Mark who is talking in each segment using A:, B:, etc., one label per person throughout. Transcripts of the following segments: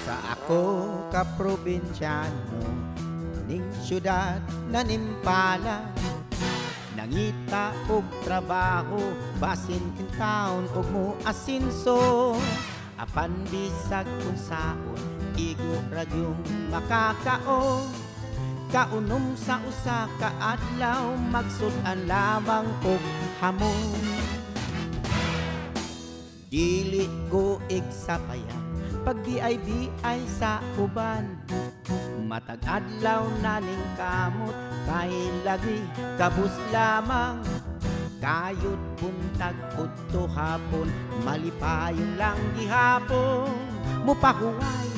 A: Sa ako ka probinsyano ning syudad na nimpala, nangita og trabaho basin in town og mo asinso. Apan bisag unsaon igo ra gyung makakaon. Kaunom sa usa ka adlaw magsud-an lamang og hamon. Dili ko igsapayan pag BIBI sa uban. Matag adlaw na ning kamot kay lagi kabus lamang. Kayod buntag udto hapon malipayon lang gihapon. Mupahuway,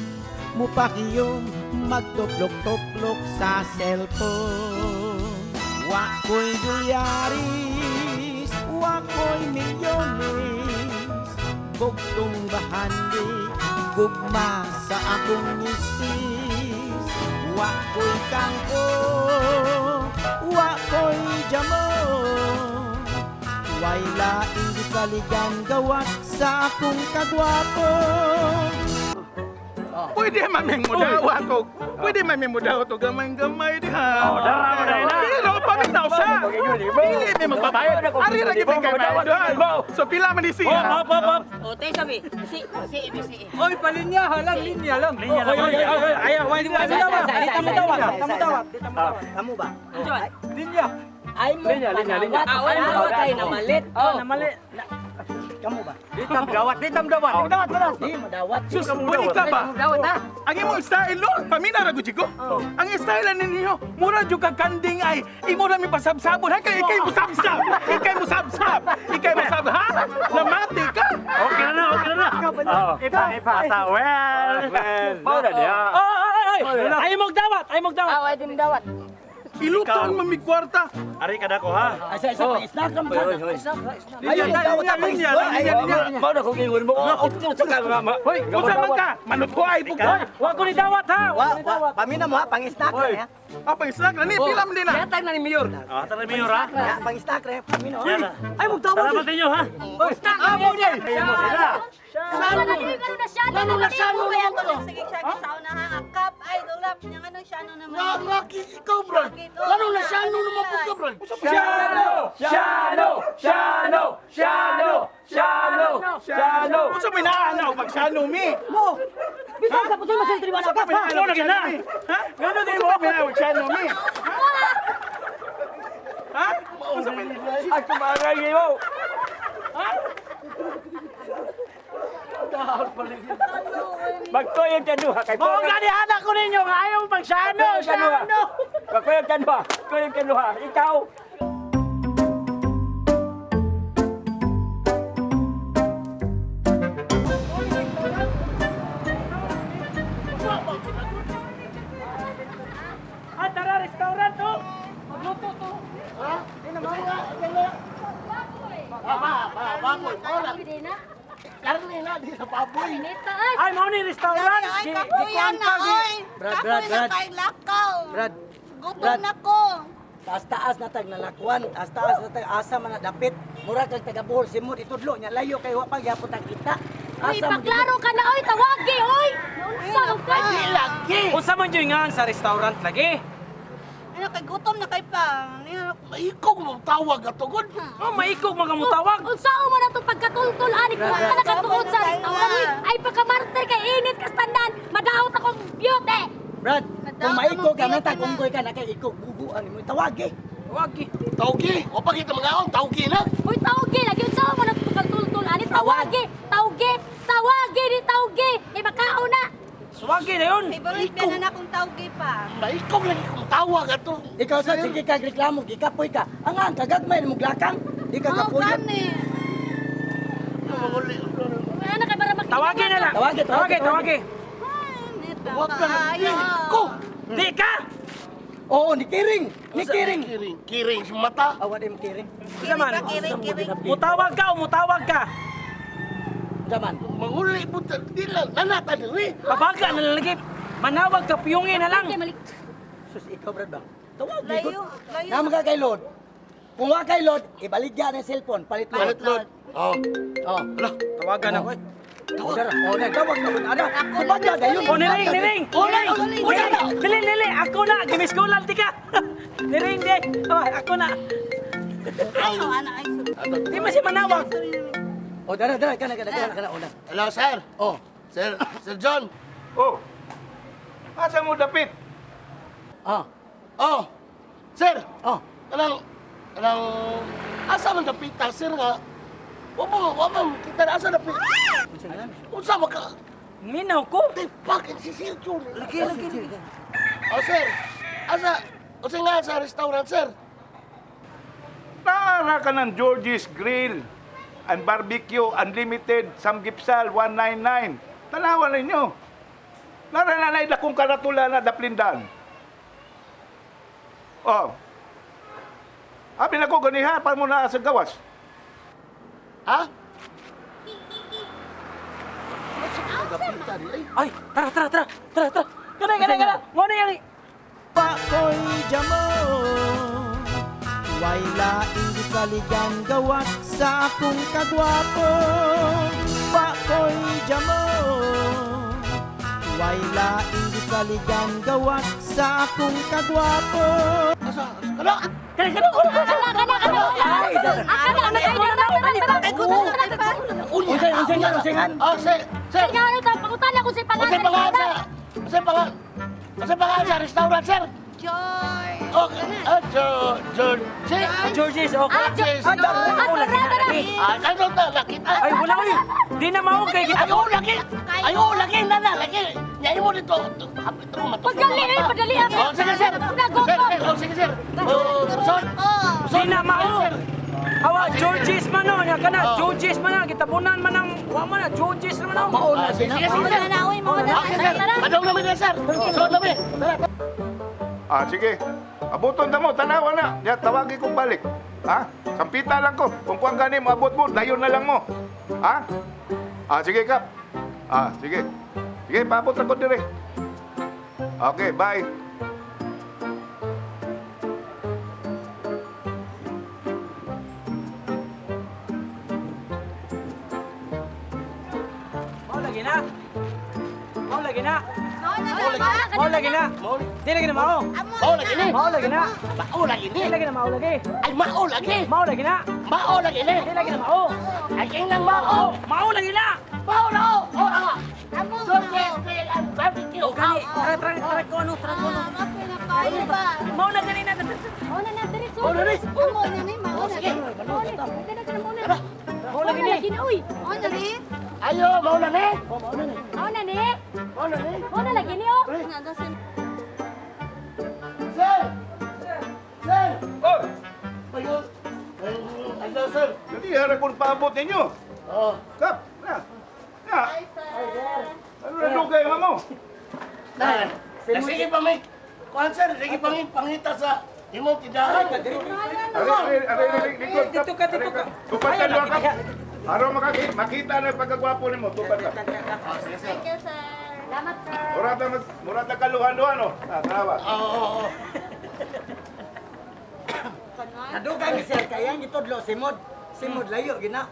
A: mupakiyom, magtuplok-tuplok sa cellphone. Wa ko'y dolyaris, wa ko'y milyones, bugtong bahandi, gugma sa akong misis. Wa ko'y kangko, wa ko'y jamon, way laing gisaligan gawas sa akong kagwapo.
B: Pwede man ming mudawat og, pwede man ming mudawat og gamay-gamay diha.
C: Oh, dara mo na.
B: Pero pamitaw sa. Dili mi magbabayad. Ari ra gyud kay bayad. So pila man ni siya?
C: Op, op, op.
D: O, te sabi. Si, si, si.
E: Oy, palinya halang linya lang.
C: Linya lang.
E: Oy, oy, oy, ay, ay, di mo dawat. Di mo dawat. Di mo dawat.
D: Kamu ba?
E: Linya.
D: Ay mo
C: Linya, linya, linya.
D: Ay mo kay namalit.
E: Oh, namalit.
D: Kamu ba?
E: Di tam dawat, di tam dawat.
D: Di dawat, dawat. Di mo dawat.
B: Sus, pwede ka ba?
D: Dawat ha.
B: Ang imong style lo, pamina ra gud ko. Ang style ninyo, mura jud ka kanding ay imo ra mi pasabsabon ha kay ikay musabsab. Ikay musabsab. Ikay musab ha? Namati ka.
C: Okay na, okay na. Oh, ipa, ipa, sa well. Well, na diha.
E: Oy, oy, oy. Ay mo dawat, ay mo dawat.
D: Ay di mo dawat.
B: Ilutan man mi kwarta.
C: Ari kada ko ha.
D: Asa isa pa snack ra man.
B: Linya, linya, linya, linya, linya.
C: Mao na kong ingon mo. Unsa ka mama?
B: Hoy, unsa man ka? Manuthuay pug ko.
E: Wa ko ni dawat ha.
D: Wa, wa, pamina mo ha, pang-snack ra ha.
B: Ah, pang-snack na ni pila man din na.
D: Yatag na ni Mayor.
C: Ah, tara Mayor ha.
D: Ya, pang-snack ra, pamina.
E: Ay mo dawat.
C: Salamat ninyo ha.
D: Snack mo di.
F: Ano na siya? Ano na siya?
G: Sige, siya sa una ha. Kap, ay, dulap. Yang ano siya, ano naman.
H: Laki ikaw, Brad. Lalo na siya, ano naman po ka, Brad?
E: Shano! Shano! Shano! Shano! Shano! Shano!
B: Unsa may naanaw pag siya mi?
D: Mo. Bisan sa puso masulti wala ka pa.
B: Ano na gina? Ha? Ngano di mo may siya mi? Ha? Unsa may
E: Ay kumagay mo.
B: Ha?
E: Magkuyog tanuha kay Mo gani anak ko ninyo nga ayaw pag Shano, Shano. Magkuyog tanuha, kuyog tanuha. Ikaw. Ah, tara restaurant to. Magluto to.
H: Ha? Ba, ba, ba, Karne na di sa baboy.
E: Ay, mao ni restaurant.
G: Ay, kapuyan na, oy. Kapuyan na kay lakaw.
D: Brad.
G: Gutom na ko.
D: Taas-taas na tag nalakwan, taas-taas na tag asa man na dapit. Mura kag taga Bohol simod itudlo nya layo kay wa pa gyapon tag kita.
F: Uy, paklaro ka na oy, tawagi oy. Naunsa ka?
H: Lagi.
E: Unsa man jud nga sa restaurant lagi?
G: Ano kay gutom na kay pa.
H: Maikog mo tawag atugod.
E: Oh, maikog mga mutawag.
F: Unsa man na to pagkatultol ani kung ka nakatuod sa restaurant oy. Ay pagkamartir kay init kastandan, madaot akong beauty.
D: Brad, kung maikog ka man ta kunggoy ka na kay ikog bubuan nimo tawagi.
E: Tawagi.
H: Tawgi. O pagita mga on, tawgi na.
F: Uy, tawagi lagi unsa man na to pagkatultol ani tawagi, tawgi, tawagi ni tawgi. Kay makaon na.
E: Tawagi na yun.
G: Favorite na na akong tawgi pa.
H: Maikog lagi kong tawag ato.
D: Ikaw sa sige kag reklamo, gikapoy ka. Ang ang kagagmay mo glakang, di ka
G: Oh,
D: kapuyo.
G: gani.
F: Ano kay para makita.
E: Tawagi na lang.
D: Tawagi,
E: tawagi, tawagi.
H: Huwag ka na. Ko.
E: Di ka.
D: Oo, ni Kiring, ni Kiring.
H: Kiring, kiring sa mata.
D: Awa di mo Kiring.
G: Kiring ka, kiring, kiring.
E: Mutawag ka o mutawag ka.
D: Zaman.
H: Manguli po di lang nanata diri.
E: Pabaga na lang lagi. Manawag ka piyungin na lang.
F: Okay, malik.
D: Sus, ikaw brad ba? Tawag
G: Layo, layo.
D: Nama ka kay Lord. Kung wa kay Lord, ibaligya ng cellphone, palit load.
H: Palit load. Oh.
D: Oh.
H: Ala,
E: Tawagan ako eh.
D: Oh, dara. Oh, na tawag na ana. Tubag na dayon.
E: Oh, niring, niring. Niring. Dili, dili. Ako na. Gimiskulan ti ka. Niring, di. Oh, ako na.
G: Ay, ana ay.
E: Di man siya manawag.
D: Oh, dara, dara, kana kana kana kana una.
H: Hello, sir.
D: Oh.
H: Sir, Sir John.
B: Oh. Asa mo dapit?
D: Ah.
H: Oh. Sir.
D: Oh.
H: Kanang asa man dapita sir nga. Wa mo kita asa dapit. Unsa man ka?
E: Minaw ko.
H: Di bakit si Sir John?
E: Lagi, lagi, lagi.
H: Oh, sir. Asa unsa nga sa restaurant, sir?
B: Naara ka ng George's Grill and Barbecue Unlimited Samgipsal 199. Tanawan ninyo. Nara na na dakong karatula na daplindan. Oh. Abi na ko ganiha para mo na sa gawas.
H: Ha?
E: Ay, tara, tara, tara. Tara, tara. Kana, kana, kana. Mo na yang
A: Pakoy jamo. Way laing gisaligan gawas sa akong kagwapo. Pakoy jamo. Way laing gisaligan gawas sa akong kagwapo.
H: Asa? Kana?
E: Kana, kana, kana.
F: Kana, kana, kana. Kana, kana.
D: Unsa unsa nga unsa nga?
H: Oh, sir. Sir.
F: Kaya ano ta, pangutana kung sa pangalan.
H: Unsa pangalan sa? Unsa pangalan? Unsa pangalan sa restaurant, sir?
G: George.
H: Okay. Ah, George.
E: George's, okay.
F: Ah,
H: George's.
E: Ah,
F: Ah, tara, tara.
H: Ah, ano ta nakita?
E: Ay, wala oy. Di na mao kay kita.
H: Ay, oh, lagi. Ay, oh, lagi na na, lagi. Nya imo dito. Hapit ko matusok.
F: Pagdali, eh, padali ah.
H: Oh, sige, sir.
F: Nagutom.
H: Sir, oh, sige, sir. Oh, son.
E: Di na mao. Awa, George's man no, nya kana, George's man na gitabunan man ang wa man na George's man no.
D: Mao na
H: Sige, sige, sir.
G: na, uy, mao na.
H: Okay, sir. Padong namin na, sir. Son namin. Tara.
B: Ah, sige. Abuton ta mo, tanawa na. Ya, tawagi kong balik. Ha? Sampita lang ko. Kung kuang gani mo, abot mo, dayon na lang mo. Ha? Ah, sige, Kap. Ah, sige. Sige, paabot ra ko dire. Okay, bye.
E: Mao lagi na. Mao lagi na. Mao lagi na. Di lagi na mao.
H: Mao lagi ni.
E: Mao lagi na.
H: Mao lagi ni.
E: Di lagi na mao lagi.
H: Ay, mao lagi.
E: Mao lagi na.
H: Mao lagi ni.
E: Di lagi na mao.
H: Ay, kinang mao.
E: Mao lagi na.
H: Mao na. Oh, ah. George's Grill and Barbecue.
E: Gani, tara tara tara ko ano, tara ko ano. Mao na gani na.
F: Mao na na, diretso.
E: Mao na ni.
G: Mao na ni, mao na.
H: Sige.
F: Mao na, mao na.
E: Mao lagi ni.
F: Uy.
G: Mao na ni.
H: Ayo, mao na ni.
F: Mao na ni.
H: Mao na ni.
F: Mao na lagi ni oh.
H: Sir! Sir!
B: Oh,
H: Ayun. Ay, sir.
B: dali hara kong paabot ninyo.
H: Oh.
B: Kap, na. Na. Ano na dugay mo?
H: Na, sige pa may kuan sir, sige pa may pangita sa imong tindahan.
B: Are, are, are, likod, Kap.
E: Dito ka, dito ka.
B: Tupad ka, duha, Kap. Aron makita na yung pagkagwapo nimo, tupad ka.
H: Oh, sige sir.
G: Thank you, sir.
F: Salamat, sir.
B: Murata kaluhan-luhan, oh. Ah, tanawa.
H: Oo, oo, oo.
D: Nadugay ni sir kay ang gitudlo simod. Simod layo gina.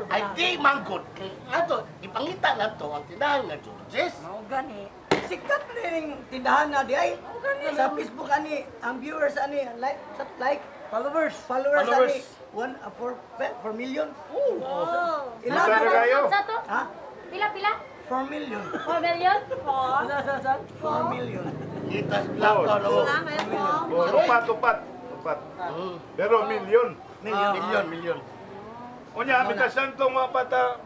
H: Ay di manggod kay ato ipangita na to ang tindahan nga George's.
E: Mao gani.
D: Sikat na ning tindahan na di ay. Sa Facebook ani ang viewers ani like sa like
E: Followers.
D: followers
H: Followers.
D: ani 1 4 million.
G: Oh.
D: Ilan
B: Magkano
D: na
B: kayo?
F: Sa to?
D: Ha?
F: Pila, pila?
D: 4 million.
F: 4 million?
E: Saan, saan, saan?
D: 4 million.
H: Kita sa vlog ko, no.
B: Oh, tupat, tupat. Tupat. Pero milyon.
H: Milyon, milyon.
B: Unya, bitasan tong mga pata,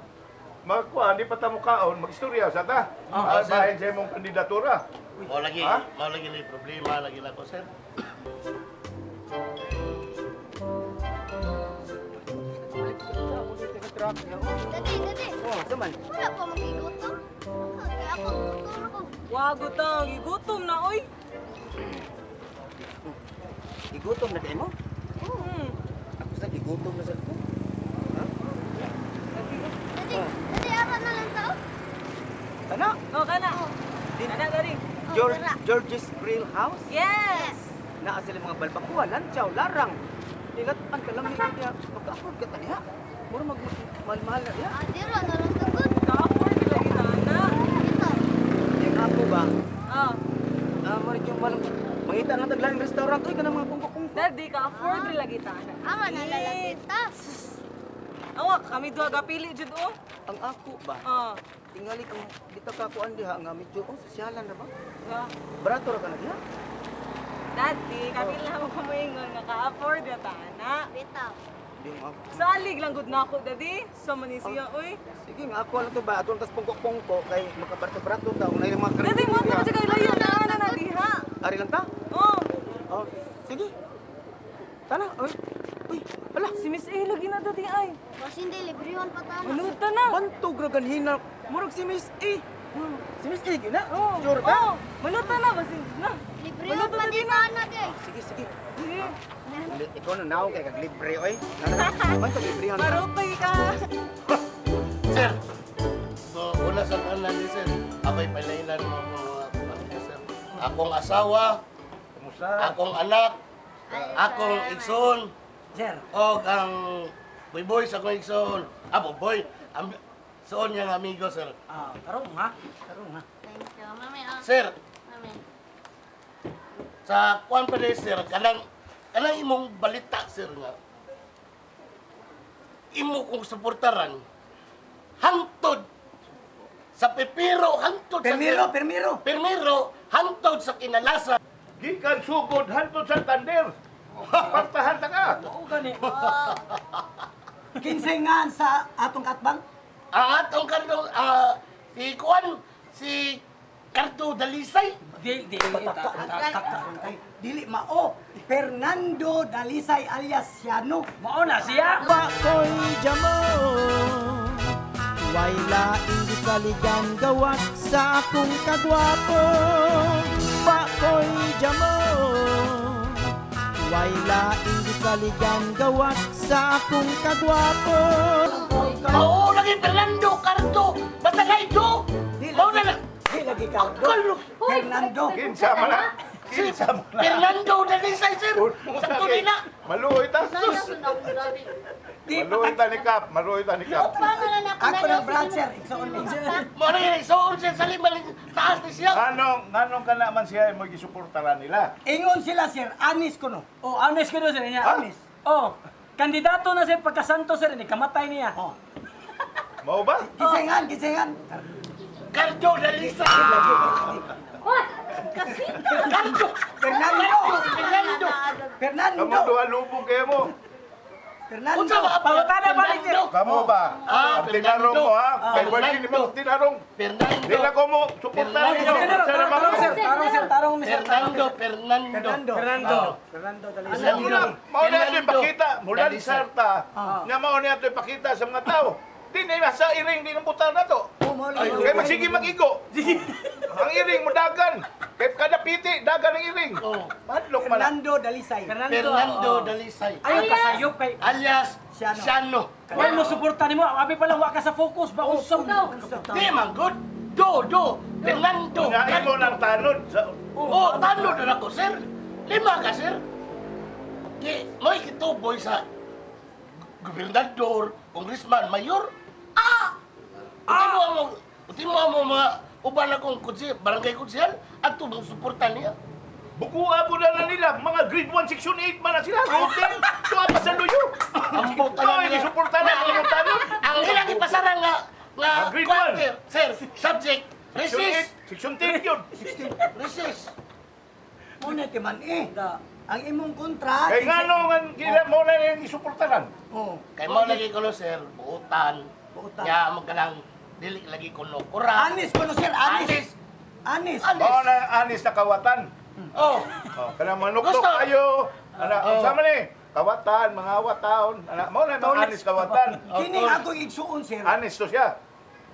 B: magkuha, hindi pa ta mukaon, mag-istorya sa ta. Ah, bahin sa imong kandidatura.
H: Mao lagi,
B: Ha?
H: mao lagi ni problema lagi na ko sir.
G: Dadi, dadi.
D: Oh, saman.
G: Wala pa magigutom. Kaya ako gutom ko.
I: Wago tang, gigutom na oy.
D: Gigutom na kay mo? Ako sa gigutom na sa ko.
G: Dadi, dadi ara na lang tao.
D: Kana?
I: Oh, kana. Kana gani.
D: George,
G: Tara.
A: George's Grill House?
I: Yes.
A: Naa sila mga balbakuha, lantsaw, larang. Nilat ang kalami niya. Maka-afford ka ta diha. Mura mag mahal-mahal na diha.
G: Diro na lang tugod.
I: Ka-afford lagi ta na.
G: Ito.
A: Yung ako ba?
I: Ah,
A: Mura yung malang mangita lang taglaing restaurant oy kanang mga pungko-pungko.
I: Daddy, ka-afford lagi ta na.
G: Ama na lalaki ta.
I: Awa, kami duha gapili jud oh.
A: Ang ako ba?
I: Ah.
A: Tingali kang dito ka kuan diha nga medyo oh sosyalan na ba?
I: Ah.
A: Barato ra ka na diha.
I: Daddy, kami lang mo kamuingon nga ka-afford ya ta na.
G: Bitaw.
A: Di mo ako.
I: Salig lang gud nako, Daddy. Sa man ni siya, oy.
A: Sige nga ako lang to ba atong tas pungko-pungko kay makabarto-barato ta unay mga credit.
I: Daddy, mo ta kay layo na na na diha.
A: Ari lang ta?
I: Oh,
A: Oh, sige. Tana, oy. Uy, hala.
I: si Miss A lagi na Daddy ay.
G: Kasi hindi librehon pa ta.
I: Unod ta na.
A: Bantog ra ganhina. Murag si Miss A. Si Miss A gina.
I: Oh,
A: Sure ka?
I: Oh, malot na basin na.
G: Librehon
I: Malot
G: pa
I: na
G: di
I: din
G: ta na guys.
A: Sige, sige.
I: Sige.
A: Ikaw na naong kay kag libre oy. Bantog libre na.
I: Marupay ka.
H: Sir, so, una sa kanan ni sir, ako'y palailan mo mga pamilya, sir. Akong asawa,
B: Kumusta?
H: akong anak, akong igsoon,
D: Sir,
H: og ang boy sa akong igsoon. Ah, boy, soon niyang amigo, sir.
D: ah, tarong ha. Tarong ha.
G: Thank you. Mami ah.
H: Sir,
G: Mami.
H: sa kuan pa rin, sir, kanang imong balita, sir, nga, imo kong suportaran, hangtod sa pepero, hangtod sa...
D: Permiro, permiro.
H: Permiro, hangtod sa kinalasa.
B: Gikan sugod hantod sa Santander. Partahan ta ka.
E: Oo gani.
D: Kinsay nga sa atong katbang?
H: Ang atong kardo, si kuan, si Cardo Dalisay.
E: Di di
D: Dili mao. Fernando Dalisay alias Siano.
E: Mao na siya.
A: Bakoy jamo. Way laing gisaligan gawas sa akong kagwapo. Bakoy jamo. Way laing gisaligan gawas sa akong kagwapo.
H: Oo, lagi Fernando Cardo. Basta kay Do. Mao na lang.
D: Di lagi Cardo.
H: Carlo.
D: Fernando.
B: Kinsa man na? Kinsa man na?
H: Fernando Dalisay, sir. Sa tunay na.
B: Maluoy ta. Sus. Maluoy ta ni Kap, maluoy ta ni Kap.
D: Ako ng brand sir. Igsoon ni.
H: Mao na yun, soon sir, sa lima taas ni siya.
B: Nganong ka naman siya ay magisuportaran nila?
D: Ingon sila sir, anis ko no.
E: Oh, honest ko sir niya.
D: Honest.
E: Oh, kandidato na sir pagkasanto sir ni kamatay niya.
D: Oh.
B: Mao ba?
D: Kisingan, kisingan.
H: Cardo Dalisay.
F: Hoy!
H: Cardo.
D: Fernando.
H: Fernando.
D: Fernando.
B: Kamo duha lubog kayo mo.
D: Fernando.
H: Unsa ba?
E: Pangutana balik sir.
B: Kamo ba?
H: Ah,
B: Ang tinarong mo ha? Kay Virgin mo tinarong.
H: Fernando.
B: Di na ko mo suportahan ninyo.
E: Tarong
B: Sana
E: tarong sir, tarong sir, tarong sir.
H: Fernando, Fernando.
D: Fernando.
E: Fernando.
D: Fernando Dalisay.
H: Fernando.
B: Mao na ito ipakita. Mulan
H: Dalisay.
B: sarta. Nga mao na ito ipakita sa mga tao. Di na sa iring di ng butar na to.
D: Oh, mao lagi.
B: Kay magsige mag-igo. Ang iring mo dagan. Kay kada piti dagan ang iring.
H: Oh.
B: Madlok man.
D: Fernando Dalisay.
H: Fernando Dalisay.
E: Ayo kasayop kay
H: Alias
D: Siano.
H: Siano.
E: Why mo suporta nimo? Abi pa lang wa ka sa focus ba usong.
H: Di man good. Do, do. Fernando.
B: Nga imo ng tanod sa
H: Oh, tanod na ako, sir. Lima ka, sir. Di, may kituboy sa gobernador, congressman, mayor. Ah! Uti mo ang mga uban akong kutsi, barangay kutsihal, at tumong suporta niya.
B: Bukua po na nila, mga grade 1, section 8 man na sila. Rotten, tuwa pa sa luyo.
H: Ambot
B: Ito ay gisuporta na ang inyong tanod.
H: Ang ilang ipasara nga, nga,
B: Ang grade
H: kwarter, sir, subject,
B: Section
H: resist,
B: 8, section 10 yun.
H: resist.
D: Muna ti man eh. Ang imong kontra.
B: Kaya nga no, nga gila mo na yung isuportaran.
D: Oh.
H: Kay mo lagi ko no, sir, buutan.
D: Buutan.
H: Ya, magkalang, dili lagi ko no, kura.
D: Anis ko no sir, anis. Anis.
H: Anis.
B: Mao na anis na kawatan.
H: Oh,
B: Oh, kanang manuktok
H: Gusto.
B: kayo. Ana,
H: Oh.
B: sama ni? Kawatan, mga awataon. Ana, mao na mga anis kawatan.
D: Kini ako igsuon sir.
B: Anis to siya.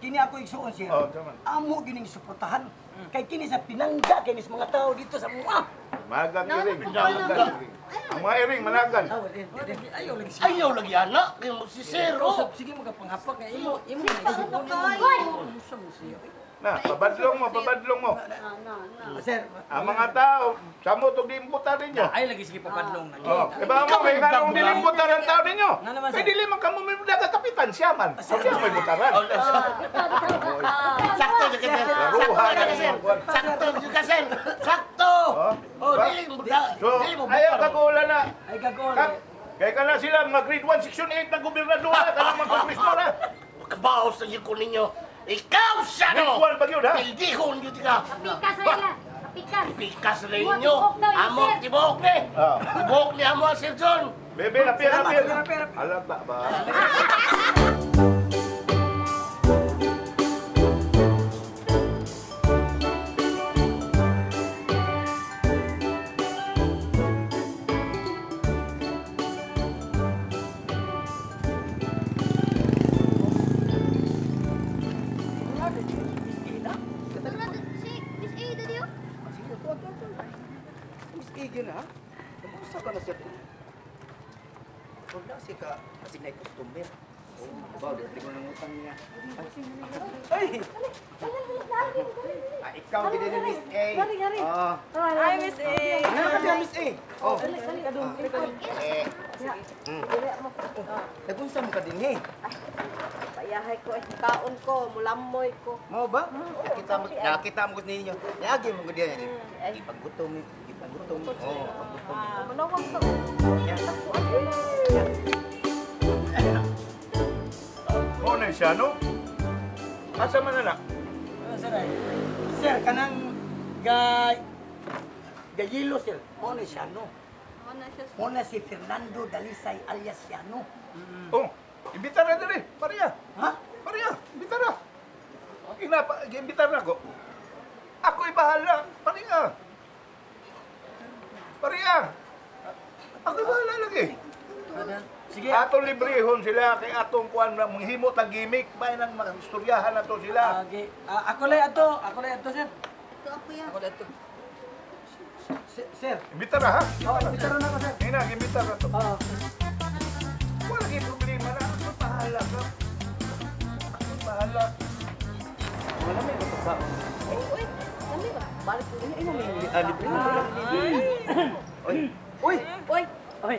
D: Kini ako igsuon sir.
B: Oh, tama.
D: Amo gining suportahan. Kay kini sa pinangga kini sa mga tao dito sa mga.
B: Magang iring. Magang iring. Ang mga iring managan.
D: Ayaw lagi siya.
H: ayaw lagi anak, kay mo si sir, oh.
E: Sige magapanghapak nga imo imo na
F: Hoy!
E: Unsa mo siya?
B: Na, pabadlong mo, pabadlong mo.
D: Sir,
B: ang mga tao, samot og dilimputan ninyo.
D: Ay lagi sige pabadlong na.
B: Oh, iba mo kay kanong dilimputan ang tao ninyo.
D: Nga naman, sir.
B: Kay dili man kamo may kapitan siya man. Siya may butaran.
H: Sakto jud ka, sir. Sakto jud ka, sir. Sakto jud ka, sir. Sakto. Oh, dili mo dili mo.
B: Ayaw kagulan na.
D: Ay kagulan.
B: Kay kana sila mga grade 1 section 8 na gobernador na kanang mga kongresman na.
H: Kabaw sa ko ninyo. Ikaw siya no.
B: Grade 1 pa gyud ha.
H: Pildihon gyud ka.
F: Pikas sa ila. Pikas.
H: Pikas na ninyo. Amo tibok ni. Tibok ni amo Sir John.
B: Bebe, apir apir. Alam ba ba?
A: Ay! Ikaw gid ni Miss A. Oh.
I: Hi, Miss A.
A: Ano ka diyan, Miss A? Oh. Eh. Nagunsa mo ka dinhi?
G: Payahay ko eh, kaon ko, mulamoy ko.
A: Mao ba? Nakita mo ninyo. Niagi mo gud diyan. Ipaggutom, ipaggutom. Oh, paggutom.
G: Manawag ka.
B: Mo na siya no? Asa man na?
D: Sir, sir, kanang gayilo sir. Mo na siya no. Mo na si Fernando Dalisay alias Siano.
B: Oh, imbita na diri, pareha.
D: Ha?
B: Pareha, imbita na. Ina, imbita na ko. Ako'y bahala, pareha. Pareha. Ako'y bahala lagi.
D: Sige.
B: Atong librehon sila kay atong kuan manghimo tag gimmick bay nang makistoryahan nato sila.
D: Okay. Ako lay ato, ako lay ato sir.
G: Ito ako yan.
D: Ako lay ato. Sir,
B: imbita na ha?
D: Oh, imbita na ako sir.
B: Ina, imbita na to.
D: Oo.
B: Wala kay problema na ako bahala ka. Ako bahala.
A: Wala may matugba.
G: Uy, kami ba? Balik ko.
A: Ina libre na. Oy. Uy.
G: Uy.
D: Oy.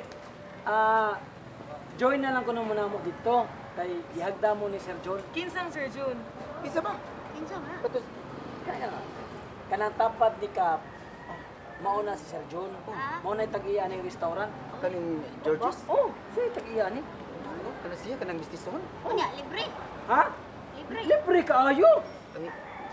D: Join na lang ko na muna mo dito. Kay gihagda mo ni Sir John.
I: Kinsang Sir John?
A: Isa ba?
F: Kinsa ba?
D: Kaya, kanang tapat ni Kap, mauna si Sir John. Mauna yung tag-iya ng restaurant.
A: Kaning Georges?
D: Oo, siya yung tag-iya ni.
A: Kanang siya, kanang mistison?
F: Unya, libre.
D: Ha?
F: Libre.
D: Libre kaayo.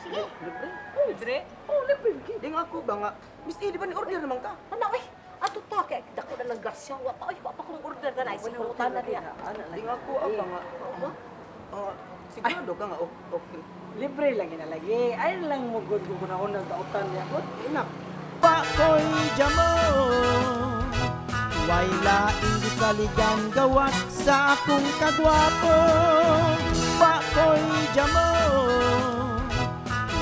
F: Sige.
A: Libre?
D: Oh, libre? Oh, libre.
A: Ding ako ba nga? Miss A, di ba ni-order naman ka?
G: Ano, ay? Ato ta, kay dako na ng grasya. Wa pa, ay, wa pa kong order na naisip ko na niya.
A: Ding ako, ba nga? Sigurado ka nga, okay.
D: Libre lang inalagi. Ay lang mo good kung kunahon nagdaotan niya.
A: Inak.
J: Pakoy jamo, way laing gisaligan gawas sa akong kagwapo. Pakoy jamo,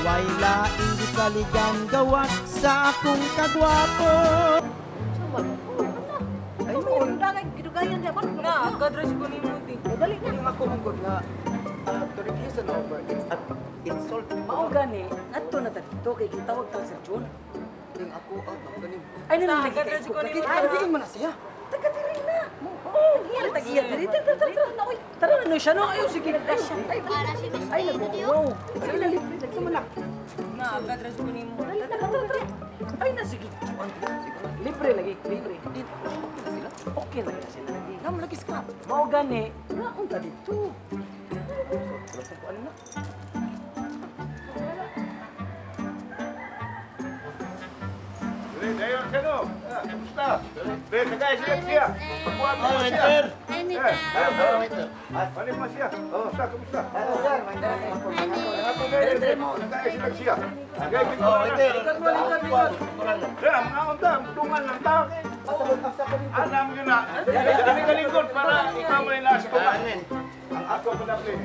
J: way laing gisaligan gawas sa akong kagwapo.
A: Ay mo,
G: gidugayan niya.
I: Na, agad ra siya kunin mo di.
G: Dali na.
A: Ding ako mong good nga to refuse an offer, it's an insult.
D: Mao gani, adto na ta dito kay gitawag ta Sir John.
A: Ding ako, ganing.
D: Ay, nalagi
I: Agad ra siya kunin mo.
A: Ay, ding mo na siya.
D: Taga diri na. Oh, tag-iya diri. Tara, tara, tara. Tara na no siya no. Ayo sige. Ay,
F: Para si Miss A.
D: ay nag-wow. Sige na libre.
A: Sa mo na.
I: Na, agad ra siya kunin mo.
D: Tara, tara, tara. Ay na sige. Libre lagi, libre. Okay lagi na sila.
A: Namo lagi scam.
D: Mao gani, naon ta dito.
A: Ano na?
B: Dali, dayon ka no. Kamusta? Dali, tagay sila siya. Pagkuha mo
H: Oh,
B: siya.
H: waiter.
F: Hi, Mita.
B: Ano mo siya? Kamusta, kamusta?
D: Sir,
B: Dali mo. Tagay sila siya. Tagay
H: Oh, waiter.
B: Kaya, mga unta, tungan lang tao. Anam yun na. Dali ka lingkod para ikaw mo yung last ko. Ang ako ko na play.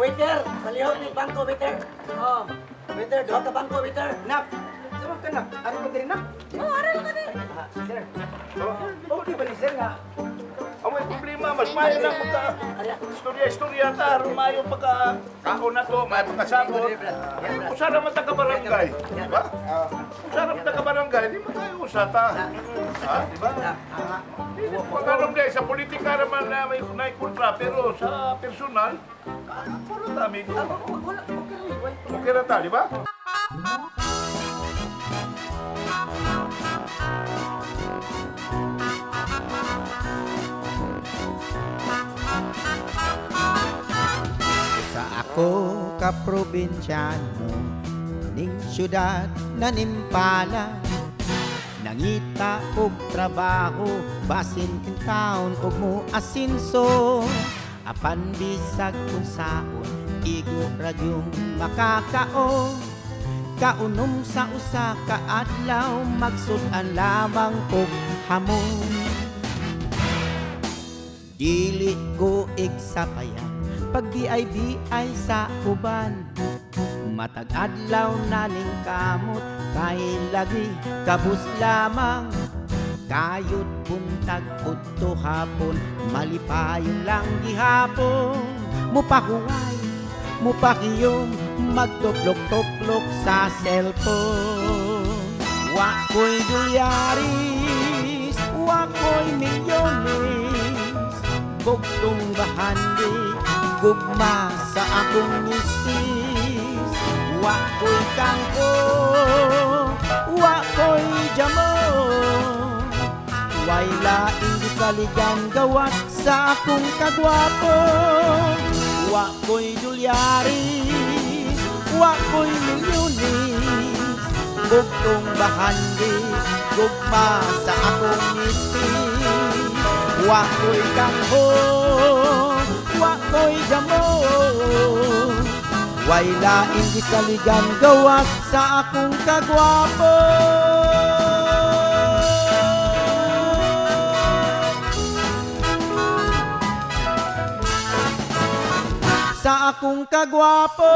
D: Waiter, palihog ni bangko waiter. Oh, waiter, duha ka bangko waiter.
A: Nak, sama ka nak. Ano ka diri nak?
G: Oh, aral ka din.
A: Sir. Oh, di ba ni sir nga?
B: Amo Way problema, mas maayo na pagka istorya-istorya ta aron maayo pagka kaon na to, maayo pagkasabot. Usa ra man ta ka barangay, di ba? Usa ra man ta ka barangay, di ba tayo usa ta? Ha, di ba? Pag anong sa politika naman na may kontra, pero sa personal, puro ta, amigo. Okay na ta, di ba?
J: Sa ako ka probinsyano ning syudad na nimpala, nangita og trabaho basin in town og mo asinso, apan bisag kun saon igo ra gyung makakaon, kaunom sa usa ka adlaw magsud-an lamang og hamon. Dili ko igsapayan pag BIBI sa uban, matag adlaw na ning kamot kay lagi kabus lamang, kayod buntag udto hapon malipayon lang gihapon, mupahuway mupakiyom magtuklok-tuklok sa cellphone. Wa ko'y dolyaris, wa ko'y milyones, bugtong bahandi gugma sa akong misis. Wa ko'y kangko, wa ko'y jamon, way laing gisaligan gawas sa akong kagwapo. Wa ko'y dolyaris, wa ko'y milyones, bugtong bahandi gugma sa akong misis. Wa ko'y kangko, wa ko'y jamon, way laing gisaligan gawas sa akong kagwapo. Sa akong kagwapo.